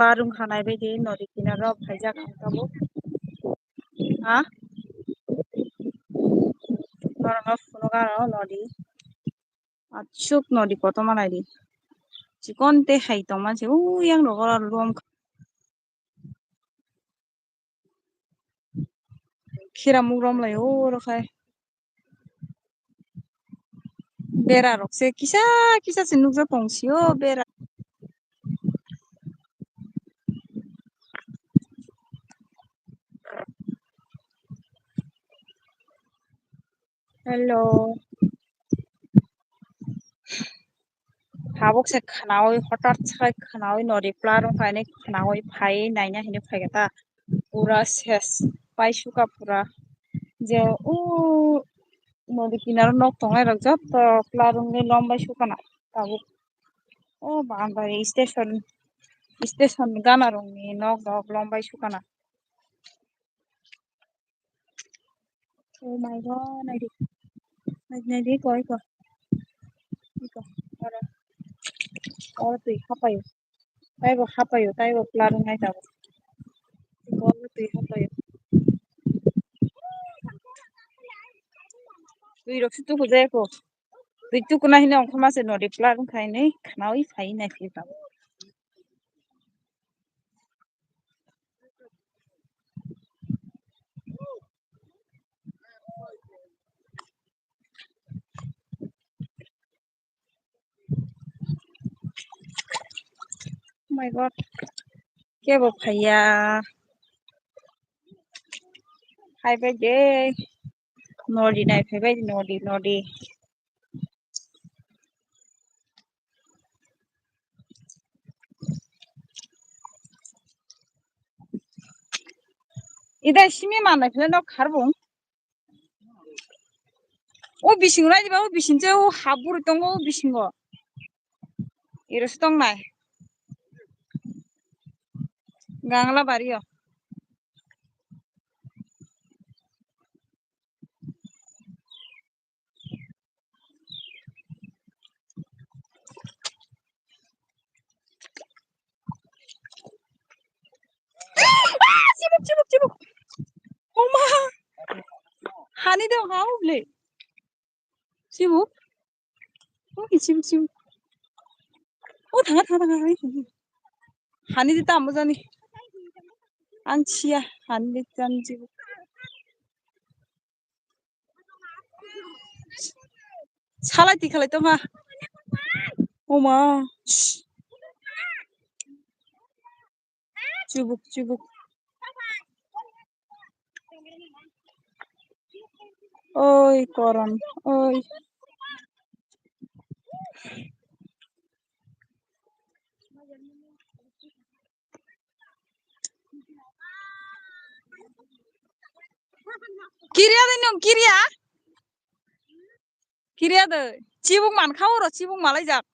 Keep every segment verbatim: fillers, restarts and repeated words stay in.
Parung khanai bai di nodi kinaro phaijak ang tabuk. Ha? Norok no phunuk aro nodi. Achuk nodi kotorma naidi. Chikon te hai tongma se u yang rogo lom. Khiramuk romlai o oro khai. Bera rok se kisa kisa se nukjak tong sio bera. Hello. Tabuk se khwnaui, hothat se khwnaui nodi pla rwng kha hwnwi khwnaui phai naina hwnwi phai kha ta. Pura ses, paisuka pura. Je o nodi kinaro nok tongnai rok joto pla rwngwi lom bai sukana tabuk. O bangbai station, station gana rokni nok rok lom bai sukana. Oh my God, naidi. Naidi, naidi, iko, iko. Iko, oro. Oro twi hapaio. Taibo hapaio, taibo pla rwngnai tabuk. Iko, oro twi hapaio. Twi rok se tuku jaya ko. Twi tuku na hino ongkha ma se nodi pla rwng khai nei khwnaui phai nai phai tabuk. Oh my God. Kebo phaiya. Phai bai de. Nodi nai phai bai de, nodi, nodi. Ida simi manai phela nok kharbung. O bising rai ba, o bising je o habur tongo o bisingo. Iro se tongnai. Gangla bario. Ah, chibuk, chibuk, chibuk. Oma. Hani de ha ble. Chibuk. O ki chibuk, chibuk. O thanga, thanga, thanga, hani, hani. Hani de tamo jani. Ang siya, hani de tamo chibuk. Salai tikhalai tongma. Oma. Chibuk, chibuk. Oi, koron, oi. Kiriya de nung, kiriya? Kiriya de. Chibuk mankha oro, chibuk malaijak.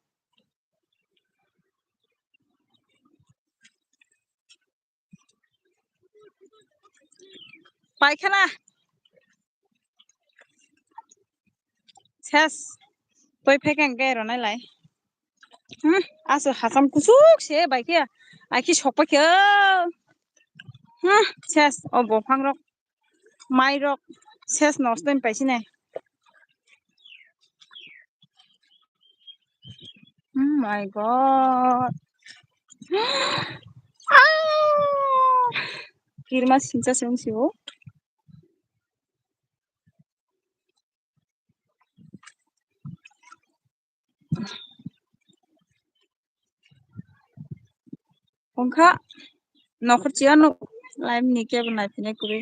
Paikhana. Ses. Toi phai khe ang khe rwnai lai. Hmm, aso hacham kuchuk se bai khe. Ai khe sok pai khe. Hmm, ses. O bophang rok. Mai rok ses nosto wng paisi nai. Oh my God. Ah! Kirma sincha se wng si o. Wngkha nokhor chiya nuk live ni kebo nai phine kwrwi.